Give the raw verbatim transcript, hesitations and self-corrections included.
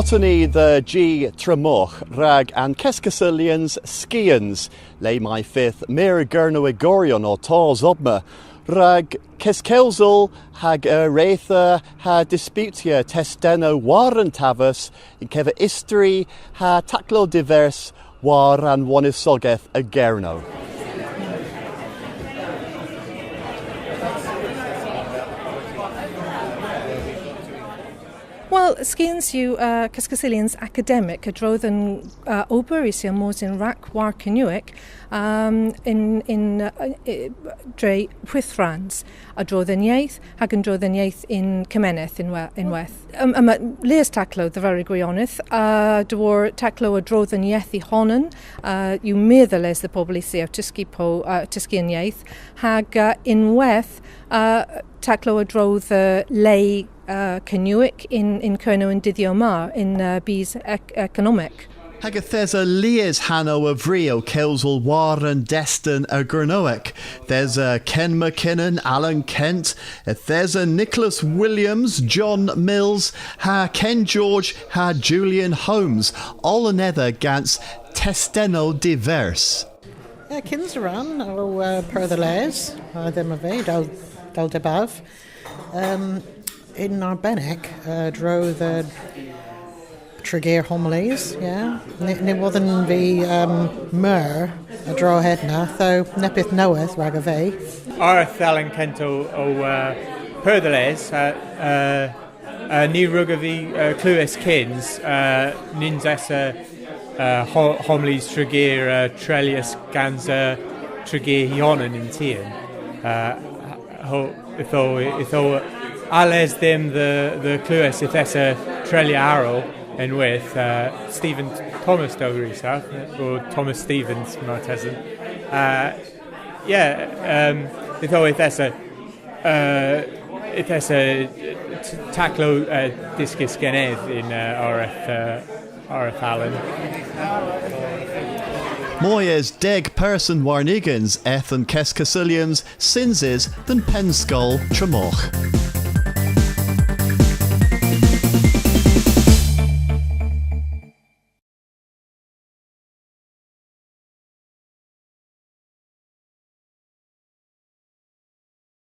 Seni dhe G Tremogh rag an keskussulyans Skians, le may fydh meur a Gernowegoryon ow tos omma, rag keskewsel hag aretha ha disputya testennow war an taves yn kever istori ha taklow divers war an wonisogeth a Gernow. Wel, Skians yw uh, keskussulyans akademik a-dro dhe'n uh, ober y sylmos yn rag war Kernewek um, yn, yn uh, dre hwithrans a-dro dhe'n yeth hag a-dro dhe'n yeth yn kemeneth ynwedh. Um, yma lies taklow dhe veri gwionydh, uh, dre taklow a-dro dhe'n yeth y honan, uh, yw meur dhe les dhe bobel a tyski po, uh, tyski an yeth, hag uh, ynwedh uh, taklow a-dro dhe le uh, Kernewek yn, yn Kernow y'n dydhyow ma yn uh, bys ek- ekonomik. Hag yth esa lies hanow a vri ow kewsel war an desten a Gernewek. Yth esa Ken MacKinnon, Alan Kent, yth esa Nicholas Williams, John Mills, ha Ken George, ha Julian Holmes, oll anedha gans testennow divers. Kyns a rann o uh, pur dhe les, uh, dhymm a vy, dell, dell dybav. Um, yn arbennik, uh, a-dro dhe Tregear Homilies, yeah. Ny, ny wodhen vy um, meur a-dro hedna, ytho neppyth nowydh ragov vy. Areth Alan Kent o, o uh, pur dhe les, uh, uh, uh, ny wruga vy uh, klewes kyns, uh, nyns esa uh, ho- homilies Tregear uh, treylys gans uh, Tregear hy honan yn tien. Uh, ho- ytho, ytho a les dhymm dhe, dhe klewes yth esa treylyer arall ynwedh, uh, Stephen Thomas dell grysav, or Thomas Stevens, martesen. Uh, yeah, um, ytho yth esa, uh, yth esa t- taklow uh, dyskys genev yn uh, areth, uh, areth Alan. Moy es deg person warn ugens eth dhe'n keskussulyans synsys dhe'n Pennskol Tremogh.